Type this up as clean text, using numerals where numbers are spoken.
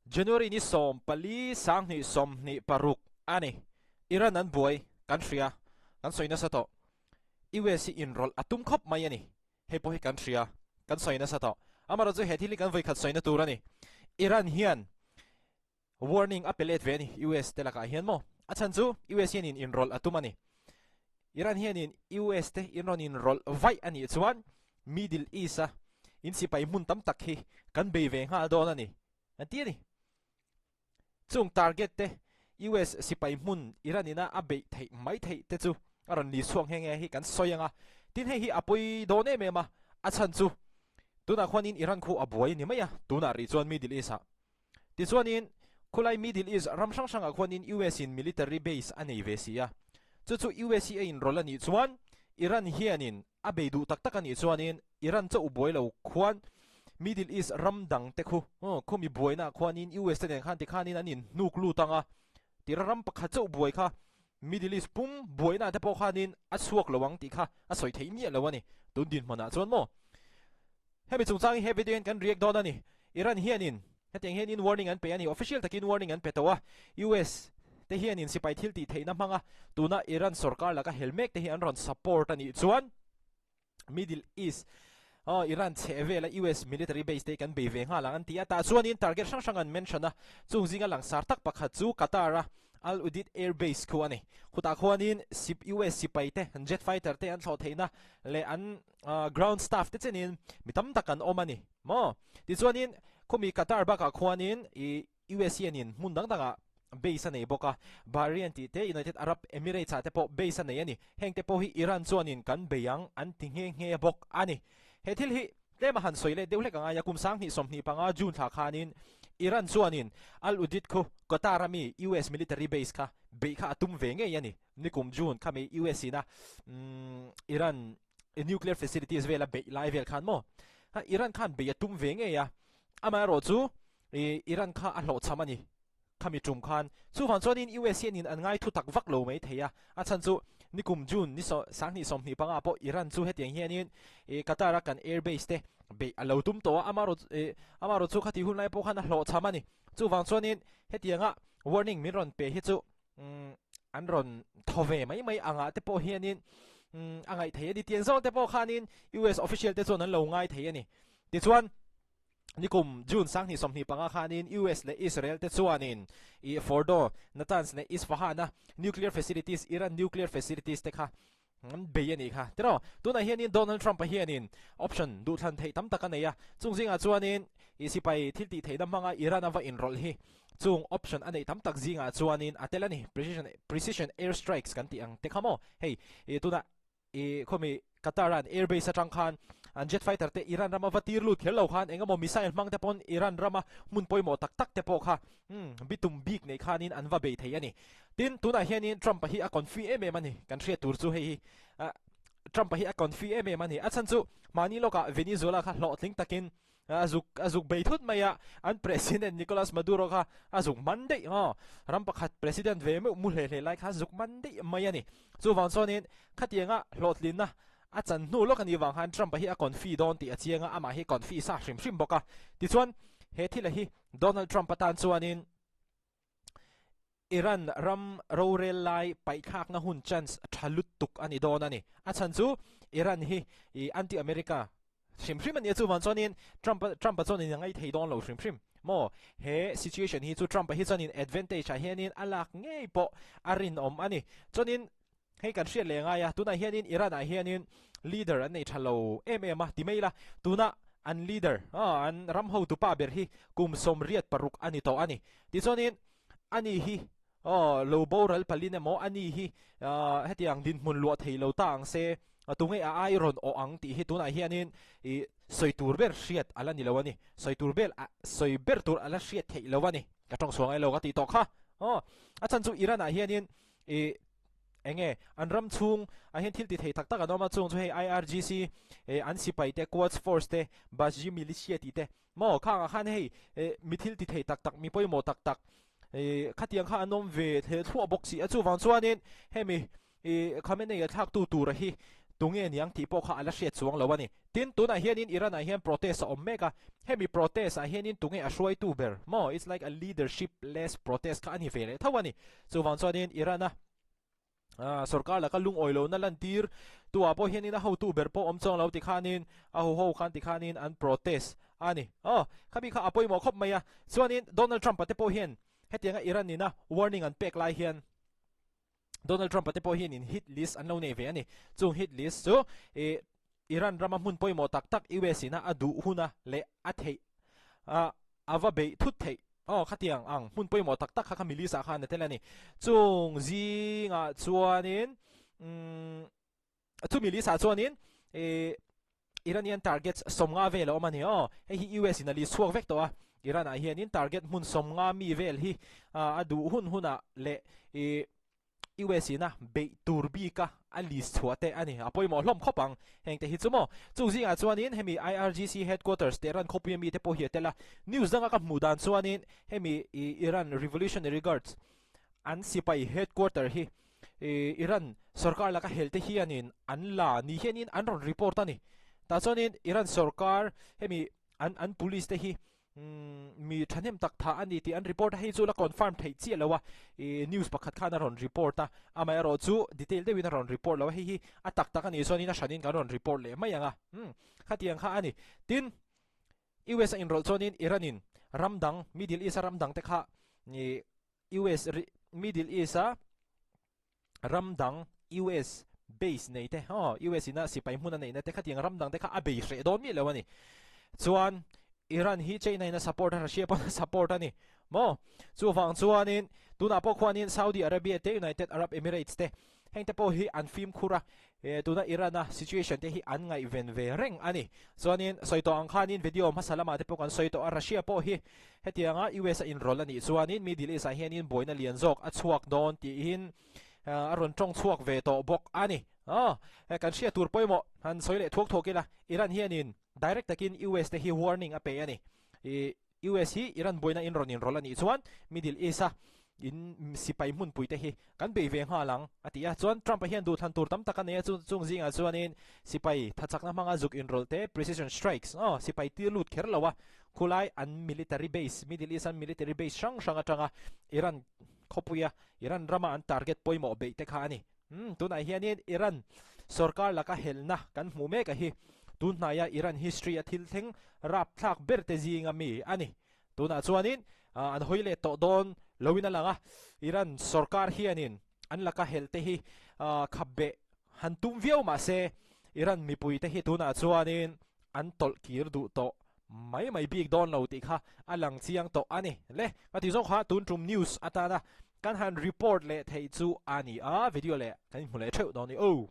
January ni 14 2026 a ni. Iran an buai kan hria, kan sawi nasa tawh. US hi inrawlh a tum khawp mai a ni. Hei pawh hi kan hria, kan sawi nasa tawh. Amaherawhchu chu he thil hi kan vawikhat sawina tur a ni. Iran hian warning a pe let ve a ni US te lakah hian maw? A chhan chu US hianin inrawlh a tum a ni. Iran hianin US te in rawn inrawlh vaih a nih chuan Middle East a in sipai hmun tam tak hi kan bei ve nghal dawn a ni, an ti a ni. Chung target te US sipai hmun Iran ina a beih theih mai theih te chu a rawn ni chhuak nghe nghe hi kan sawi ang a. Tin hei hi a pawi dawn em em a, a chhan chu tunah khuanin Iran khu a buai ni mai a, tunah rih chuan Middle East ah. Tichuanin khulai Middle East ram hrang hrangah khuanin US in military base a nei ve si a, chu chu US hi a inrawlh a nih chuan Iran hianin A bei duh tak tak a nih chuanin Iran chauh buai lo khuan Middle East ram dang te khu khumi buainaah khuanin US te nen khan tikhanin an inhnuk lut ang a, tira ram pakhat chauh buai kha Middle East pum buainaah te pawh khanin a chhuak lo ang tih kha a sawi theih miah lo a ni tun dinhmunah chuan maw. Hemi chungchang hi he video hian kan react dawn a ni. Iran hianin Hetiang hianin warning an pe a ni. Official takin warning an pe tawh a. US te hianin sipai thil tih theihna hmanga tuna Iran sorkar laka hel mek te hi an rawn support a nih chuan Middle East aw Iran chheh vela US military base te hi kan bei ve nghal ang an ti a. Tah chuanin target hrang hrang an mention a. Chung zinga langsar tak pakhat chu Qatar a Al Udeid Air Base khu a ni. Khutah khuanin US sipai te jet fighter te an thlawh theihna leh an ground staff te chenin mi tam tak an awm a ni. Maw? Tichuanin, khawmi Qatar bakah khuanin i US hianin hmun dang dangah base a nei bawk a, Bahrain tih te, United Arab Emirates ah te pawh base a nei a ni. Heng te pawh hi Iran chuanin kan bei ang an ti nghe nghe bawk a ni. He thil hi tlem a han sawi leh deuh hlek a ngai a, kum 2025 June thla khanin Iran chuanin Al Udeid khu Qatar ami US military base kha beih kha a tum ve ngei a ni. Nikum June khami US ina Iran nuclear facilities vela beih lai vel khan maw ha Iran khan beih a tum ve ngei a, amaherawh chu Iran kha a hlawhchham a ni khami tum khan. Chuvang chuanin US hianin an ngai thu tak vak lo mai thei a, a chhan chu nikum June ni 2025 pawh Iran chu hetiang hianin Qatar a kan air base te beih a lo tum tawh a, amaherawh chu khati hun lai pawh khan a hlawhchham a ni. Chuvang chuanin hetianga warning min rawn pe hi chu an rawn thaw ve mai mai angah te pawh hianin a ngaih thei a ni. Tiang zawng te pawh khanin US official te chuan an lo ngai thei a ni. Tichuan nikum June 2025 khanin US leh Israel te chuanin i Fordo, Natanz leh Isfahan a nuclear facilities, Iran nuclear facilities te kha An bei a nih kha. Tiraw, tunah hianin Donald Trump-a hianin option duhthlan theih tam tak a nei a. Chung zingah chuanin i sipai thil tih theihna hmanga Iran a va inrawlh hi chung option a neih tam tak zingah chuanin a tel a ni. Precision precision air strikes kan tih ang te kha maw? Hei, i tunah i khawmi Qatar-a'n air base atang khan an jet fighter te Iran rama va tir lut kher lo khan eng emaw missile hmang te pawn Iran rama hmun pawimawh tak tak te pawh kha bitum bik nei khanin an va bei thei a ni. Tin, tunah hianin Trump-a hi a confi em em a ni. Kan hriat tur chu hei hi Trump-a hi a confi em em a ni. A chhan chu mahni lawkah Venezuela kha hlawhtling takin a zuk a zuk bei thut mai a, an President Nicolas Maduro kha a zuk man daih maw? Ram pakhat President ve meuh mu hle hle lai kha a zuk man daih mai a ni. Chuvang chuanin khatianga hlawhtlinna a chan hnu lawk a nih vang khan Trump-a hi a confi dawn tih a chiang a, amah hi confi sa hrim hrim bawk a. Tichuan, he thila hi Donald Trump atan chuanin Iran ram rorel lai paihthlakna hun chance tha lutuk a ni dawn a ni. A chhan chu Iran hi anti-America hrim hrim a nia chuvang chuanin Trump Trump-a chuanin a ngaih thei dawn lo hrim hrim maw? He situation hi chu Trump-a hi chuanin advantage ah hianin a lak ngei pawh a rinawm a ni. Chuanin Hei kan hriat leh ngai a, tunah hianin Iran ah hianin leader an nei tha lo em em a ti mai ila, tuna an leader an ram hotu pa ber hi kum 86 a ni tawh a ni. Tichuanin ani hi lo boral palin emaw ani hi hetiang dinhmun luah thei lo ta ang se, tunge a ai rawn awh ang tih hi tunah hianin i sawi tur ber hriat a la ni lo a ni. Sawi tur ber sawi ber tur a la hriat theih lo a ni. Ka tawng chhuah ngai lo ka tih tawh kha. A chhan chu Iran ah hianin i enge an ram chhung ah hian thil ti thei tak tak an awm a, chung chu hei IRGC eh an sipai te Quds Force te Basji Militia tih te maw khang ah khan hei eh mi thil ti thei tak tak mi pawimawh tak tak eh khatiang kha an awm ve thleh thluah bawk si a, chuvang chuanin hemi ih Khamenei a thlak tu tura hi. Tunge niang tih pawh kha a la hriat chuang lo a ni. Tin, tunah hianin Iran-ah hian protest a awm mek a, hemi protest-ah hianin tunge a hruaitu ber maw? It's like a leadership-less protest kha a ni ve leh tho a ni. Chuvang chuanin Iran-a sorkar laka lungawi lohna lantir tuah pawh hianin a hotu ber pawh awm chuang lo tikhanin a huho khan tikhanin an protest a ni. Aw, khami kha a pawimawh khawp mai a. Chuanin Donald Trump-a te pawh hian hetianga Iran-ina warning an pek lai hian, Donald Trump-a te pawh hianin hit list an lo nei ve a ni. Chung hit list chu ih Iran rama hmun pawimawh tak tak US ina a duh huna leh a theih a a va beih thut theih aw khatiang ang hmun pawimawh tak tak kha kha mi list ah khan a tel a ni. Chung zingah chuanin umm Chumi list ah chuanin ih Iranian targets 50 vel a awm a ni aw. Hei hi US in a list chhuak vek tawh a. Iran ah hianin target hmun 50 mi vel hi a duh hun hunah leh ih US in a beih tur bik a a list chhuah te a ni. A pawimawh hlawm khawp ang heng te hi chu maw. Chung zingah chuanin hemi IRGC headquarters Tehran khawpui ami te pawh hi a tel a. News danga ka hmuh dan chuanin hemi ih Iran Revolutionary Guards an sipai headquarter hi Iran sorkar laka helte hianin an la ni hianin an rawn report a ni. Tah chuanin Iran sorkar hemi an an police te hi mi thahnem tak tha a ni tih an report a, hei chu la confirm theih chiah lo a, news pakhat khan a rawn report a, amaherawh chu detail deuhin a rawn report lo a, hei hi a tak tak a nih chuanin a hranin kan rawn report leh mai ang a, khatiang kha a ni. Tin, US a inrawlh chuanin Iran-in ram dang, Middle East-a ram dang te kha US Middle East a ram dang US base nei te aw US ina sipai hmun a neihna te khatiang ram dang te kha a bei hreh dawn miah lo a ni. Chuan Iran hi China in a support a Russia pawn a support a ni maw? Chuvang chuanin tunah pawh khuanin Saudi Arabia te United Arab Emirates te Heng te pawh hi an fimkhur a, tuna Iran-a situation te hi an ngaihven ve reng a ni. Chuanin sawi tawh ang khanin video hmasa lamah te pawh kan sawi tawh a, Russia pawh hi hetianga US a inrawlh a nih chuanin Middle East-ah hianin buaina lian zawk a chhuak dawn tiin a rawn tawng chhuak ve tawh bawk a ni. Aw, kan hriat tur pawimawh han sawi leh thuak thuak ila, Iran hianin direct takin US te hi warning a pe a ni. US hi Iran buaina in rawn inrawlh a nih chuan Middle East-a in sipai hmunpui te hi kan bei ve nghal ang, a ti a. Chuan Trump-a hian duhthlan tur tam tak a nei a, chung zingah chuanin sipai thachakna hmanga zuk inrawlh te, precision strikes, aw, sipai tir lut kher lo a, khulai an military base, Middle East-an military base hrang hrang atanga Iran khawpuia Iran rama an target pawimawh beih te kha a ni. Umm, tunah hianin Iran sorkar laka helna kan hmuh mek a hi. Tun hnaia Iran history a thil thleng rapthlak ber te zinga mi a ni. Tunah chuanin an hawi leh tawh dawn loin a lang a, Iran sorkar hianin an laka hel te hi khap beh han tum viau mah se Iran mipui te hi tunah chuanin an tawlh kir duh tawh mai mai bik dawn lo tih kha a lang chiang tawh a ni. Le, ka tih zawng kha tun tum news atana kan han report leh theih chu a ni a, video leh kan inhmu leh theuh dawn ni. Oh!